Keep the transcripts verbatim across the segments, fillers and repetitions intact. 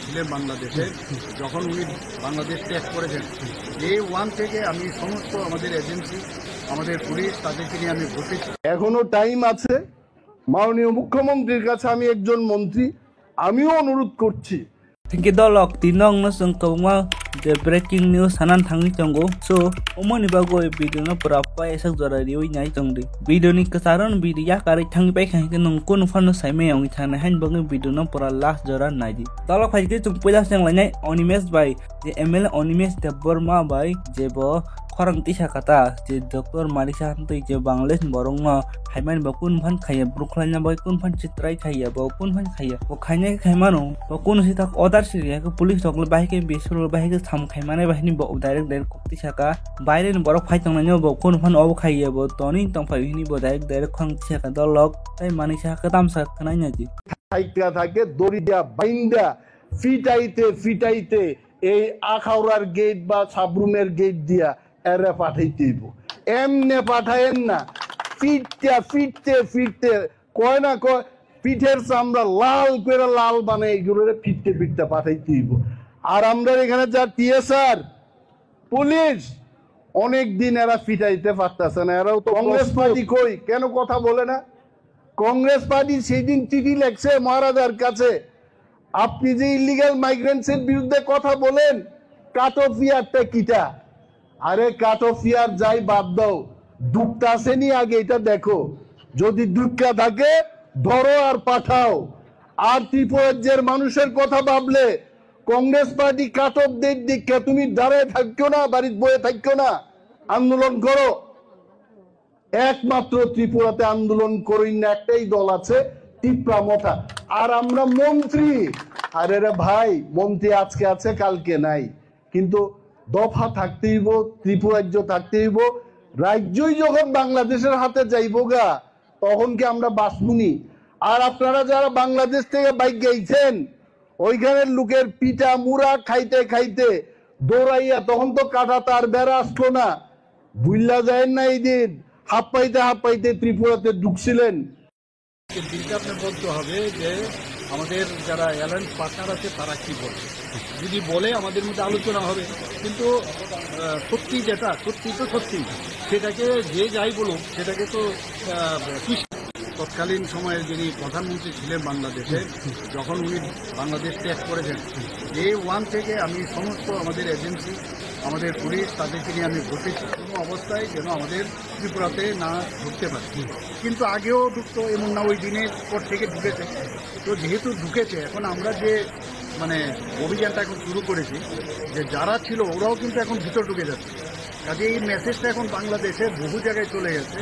ছিলেন বাংলাদেশে, যখন উনি বাংলাদেশ ত্যাগ করেছেন, ডে ওয়ান থেকে আমি সমস্ত আমাদের এজেন্সি, আমাদের পুলিশ, তাদেরকে নিয়ে আমি ভর্তি এখনো টাইম আছে। মাননীয় মুখ্যমন্ত্রীর কাছে আমি একজন মন্ত্রী, আমিও অনুরোধ করছি। Thank you, dolok, tini nokno chwng kwbangma je breaking news sanan thangwi tongo. So, omoni bagwi video no pura paisok jora riwi nai tongdi. Video ni kwcharo no video yakarwi thangwi paikha hinkhe nwng kunu phano saimaya wngwi thangnai, haini bagwi video no pura last jora naidi. Dolok phaikhe chwng puila swnglainai Animesh bai, je M L A Animesh Debbarma bai, je bo khorang tisa kata, je Doctor Marisa Hantwi je Bangladesh ni borok no haimani bo kun phan khaiya, bwrwkhlaina bai kun phan chitrai khaiya, bo kun phan khaiya, bo khaina khe khaimano, bo kun si tak order si ya, police rok le bahai khe bisur le bahai khe sam khaimani bahai ni bo direct direct kok tisa ka, baire ni borok phai tongnai no bo kun phan obo khaiya, bo toni tong phai hini bo direct direct khorang tisa ka dolok, tai manwi sa ka tamsa khwnai naidi. Thaika thake dori dia bainda, fitaite fitaite ei Akhaurar gate ba Sabrumer gate dia এরে পাঠাইতে হইব। এমনে পাঠায়েন না, ফিরতে ফিরতে ফিরতে কয় না কয় পিঠের চামড়া লাল করে লাল বানাই এগুলোরে ফিরতে ফিরতে পাঠাইতে হইব। আর আমরা এখানে যা টিএসআর পুলিশ অনেক দিন এরা ফিটাইতে পারতেছে না, এরাও তো কংগ্রেস পার্টি কই, কেন কথা বলে না? কংগ্রেস পার্টি সেই দিন চিঠি লেখছে মহারাজার কাছে, আপনি যে ইলিগাল মাইগ্রেন্টসের বিরুদ্ধে কথা বলেন, কাট অফ ইয়ারটা কিটা? আরে কাট অফ ইয়ার যাই বাদ দাও, দুঃখটা আসেনি আগে এটা দেখো। যদি দুঃখটা থাকে, ধরো আর পাঠাও। আর ত্রিপুরা রাজ্যের মানুষের কথা ভাবলে Congress party cut off date দেখে তুমি দাঁড়ায় থাকিও না, বাড়িতে বয়ে থাকিও না, আন্দোলন করো। একমাত্র ত্রিপুরাতে আন্দোলন করই না একটাই দল আছে, তিপ্রা মথা। আর আমরা মন্ত্রী, আরে রে ভাই, মন্ত্রী আজকে আছে, কালকে নাই, কিন্তু দফা থাকতে হইব, ত্রিপুরা রাজ্য থাকতে হইব। রাজ্যই যখন বাংলাদেশের হাতে যাইব গা, তখন কি আমরা বাঁচবনি? আর আপনারা যারা বাংলাদেশ থেকে বাইক গেছেন, ওইখানের লোকের পিঠা মুড়া খাইতে খাইতে দৌড়াইয়া, তখন তো কাটা তার বেড়া আসলো না, ভুইল্লা যায় না এই দিন, হাঁপাইতে হাঁপাইতে ত্রিপুরাতে ঢুকছিলেন। দিনটা আপনার বলতে হবে যে আমাদের যারা অ্যালায়েন্স পার্টনার আছে তারা কি বলে, যদি বলে আমাদের মধ্যে আলোচনা হবে, কিন্তু আহ, সত্যি যেটা সত্যি তো সত্যি, সেটাকে যে যাই বলুক সেটাকে তো আহ, কি তৎকালীন সময়ে যিনি প্রধানমন্ত্রী ছিলেন বাংলাদেশে, যখন উনি বাংলাদেশ ত্যাগ করেছেন, ডে ওয়ান থেকে আমি সমস্ত আমাদের এজেন্সি, আমাদের পুলিশ, তাদেরকে নিয়ে আমি ভর্তি কোনো অবস্থায় যেন আমাদের ত্রিপুরাতে না ঢুকতে পারে। কিন্তু আগেও ঢুকতো, এমন না ওই দিনের পর থেকে ঢুকেছে। তো যেহেতু ঢুকেছে, এখন আমরা যে মানে অভিযানটা এখন শুরু করেছি, যে যারা ছিল ওরাও কিন্তু এখন ভিতর ঢুকে যাচ্ছে। কাজে এই মেসেজটা এখন বাংলাদেশের বহু জায়গায় চলে গেছে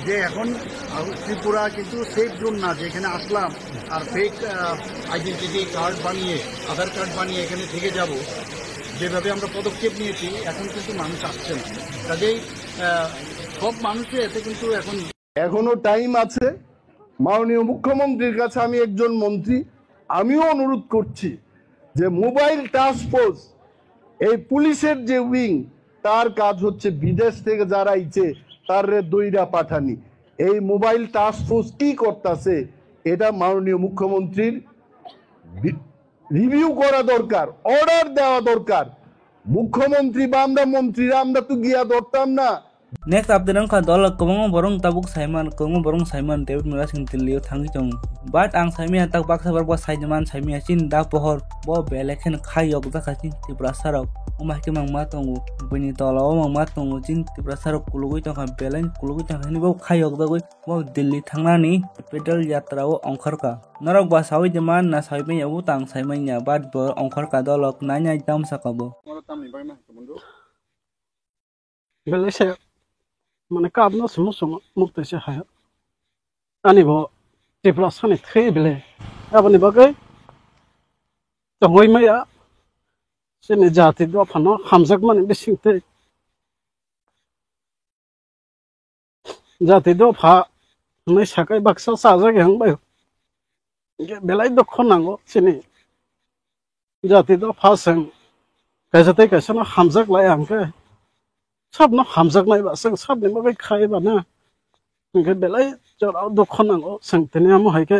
যে এখন আহ, ত্রিপুরা কিন্তু সেফ জোন না, যেখানে আসলাম আর ফেক আইডেন্টিটি কার্ড বানিয়ে, আধার কার্ড বানিয়ে এখানে থেকে যাব। যেভাবে আমরা পদক্ষেপ নিয়েছি, এখন কিন্তু মানুষ আসছে না। কাজেই আহ, সব মানুষই এতে কিন্তু এখন এখনো টাইম আছে। মাননীয় মুখ্যমন্ত্রীর কাছে আমি একজন মন্ত্রী, আমিও অনুরোধ করছি যে মোবাইল টাস্ক ফোর্স, এই পুলিশের যে উইং, তার কাজ হচ্ছে বিদেশ থেকে যারা আইছে তাররে দইরা পাঠানি। এই মোবাইল টাস্ক ফোর্স কি করতেছে, এটা মাননীয় মুখ্যমন্ত্রীর রিভিউ করা দরকার, অর্ডার দেওয়া দরকার। মুখ্যমন্ত্রী বা আমরা মন্ত্রীরা আমরা তো গিয়া ধরতাম না। Next update wngkha dol kwbangma borok tabuk saiman, kwbangma borok saiman David Murasing Delhi o thangwi tongo. But ang saimaya tak baksa borok bo saiman saimaya chini da pohor bo belai kheno khai yokjakha chini Tiprasa rok. Omo hai khe mangma tongo, bini tola o mangma tongo chini Tiprasa rok kulugwi tongkha, belai kulugwi tongkha hwnwi bo khai yokjagwi. Bo Delhi thangnani pedal yatra o ongkhorkha. Norok ba sawi de man na sawi manya bo tang sai manya, but bo ongkhorkha dolok nai nai tam saka bo. Belai se mane kap no sumo sumo mukte se hai. Ani bo Tiprasa ni thwi belai. Aboni bagwi tongwi maya. Chini jati dophano hamjakmani bisingtwi. Jati dopha hwnwi sakai baksa chajak ya wngbai. Hwnkhe belai dukho nango chini jati dopha chwng kaisa tei kaisa no hamjak lai hwnkhe sabno hamjaknai ba chwng sabni bagwi khai ba na hwnkhe belai jorao dukho nango chwng tini amo hai khe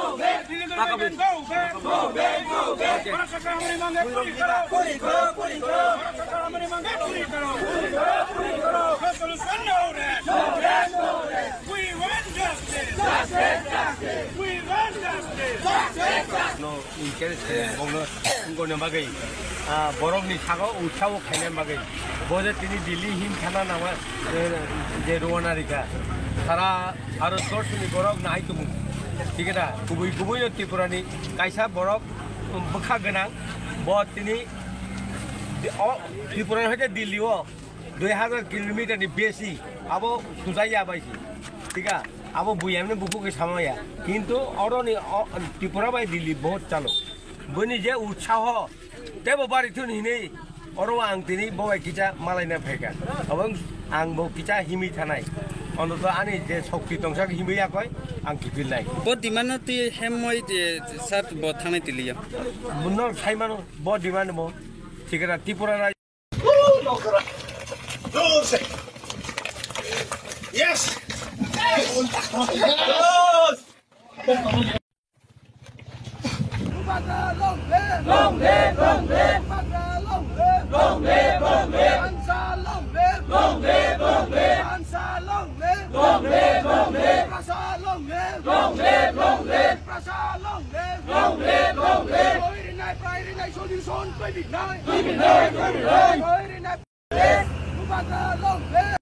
Go back. Illegal migrant, go back. Go back, go back. Bharat Sarkar hamari mange puri karo. Puri karo, puri karo. Bharat Sarkar hamari mange puri karo. Puri karo, puri karo. Solution no rest. No rest, no rest. We want justice. Justice, justice. We want justice. Justice, justice. No, in case, eh, bongno, bongno bagwi, ah, borokni sago utsaho khaina bagwi. Bo je tini Delhi him thana nangma, eh, je rwna rikha. Sara Bharat borshoni borok nai tongo. Thik khe da? Kubui kubui o Tripura ni kaisa borok bwkha gwnang. Bo tini o Tripura ni hoite Delhi o dui hazar kilometer ni besi abo sujai ya bai si. Thik khe? Abo bui emni buku khe sama ya. Kintu oro ni o Tripura bai Delhi bahut chalo. Bini je utsaho, tebo bari thun hinwi oro ang tini bo bai kicha malaina phaikha. Abang ang bo kicha himwi thanai. Ono to ani je shokti tongsa himwi yakoi ang kipil nai. Bo demand twi hemmoi je sat bo thanai tiliya. Muno sai mano bo demand mo. Thik khe da Tripura raj Yes! Yes! Bubagra long live! Long live, long live! Bubagra long live! Long live, long live! Ansa long live! Long live, long live! Ansa long live! Long live, long live! Prasa long live! Long live, long live! Prasa long live! Long live, long live! Koirinai, koirinai, solution koirinai! Koirinai, koirinai! Koirinai! Bubagra long live!